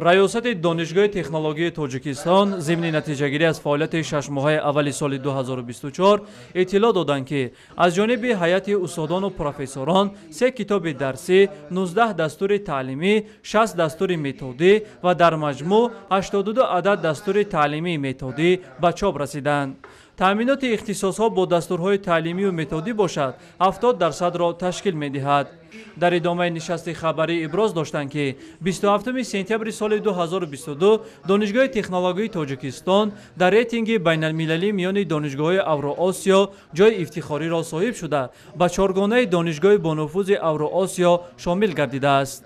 Раёсати Донишгоҳи технологияи Тоҷикистон зимни натиҷагирӣ аз фаъолияти 6 моҳаи аввали соли 2024 иттилоъ доданд, ки аз ҷониби ҳайати устодону профессорон се китоби дарсӣ, 19 дастури таълимӣ, 60 дастури методӣ ва дар маҷмӯъ 82 адад дастури таълимии методӣ ба чоп расиданд. Таъминоти ихтисосҳо бо дастурҳои таълимию методӣ бошад, 70 дарсадро ташкил медиҳад. Дар идомаи нишасти хабарӣ иброз доштанд, ки 27 сентябри соли 2022 Донишгоҳи технологияи Тоҷикистон дар рейтинги байналмилалӣ миёни донишгоҳҳои Авроосиё ҷойи ифтихориро соҳиб шуда, ба чоргонаи донишгоҳи бонуфузи Авроосиё шомил гардидааст.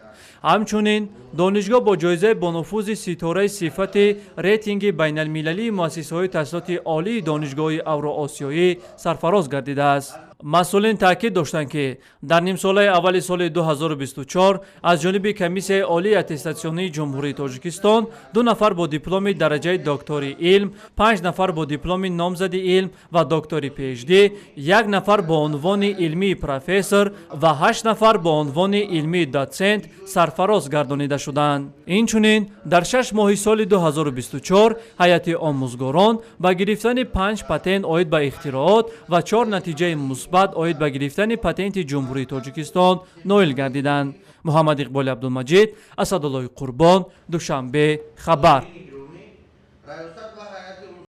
Ҳамчунин донишгоҳ бо ҷоизаи бонуфузи ситораи сифати рейтинги байналмилалии муассисаҳои таҳсилоти олии донишгоҳи авроосиёӣ сарфароз гардидааст. Масъулин таъкид доштанд, ки дар нимсолаи аввали соли 2024 аз ҷониби Комиссияи олии аттестатсионии Ҷумҳурии Тоҷикистон ду нафар бо дипломи дараҷаи доктори илм, панҷ нафар бо дипломи номзади илм ва доктори PhD, як нафар бо унвони илмии профессор ва ҳашт нафар бо унвони илмии дотсент сарфароз гардонида шуданд. Инчунин дар 6 моҳи соли 2024 ҳайати омӯзгорон ба гирифтани панҷ патент оид ба ихтироот ва чор натиҷаи мусбат оид ба гирифтани патенти Ҷумҳурии Тоҷикистон ноил гардиданд. Муҳаммад Иқболи Абдулмаҷид, Асадуллои Қурбон, Душанбе, хабар.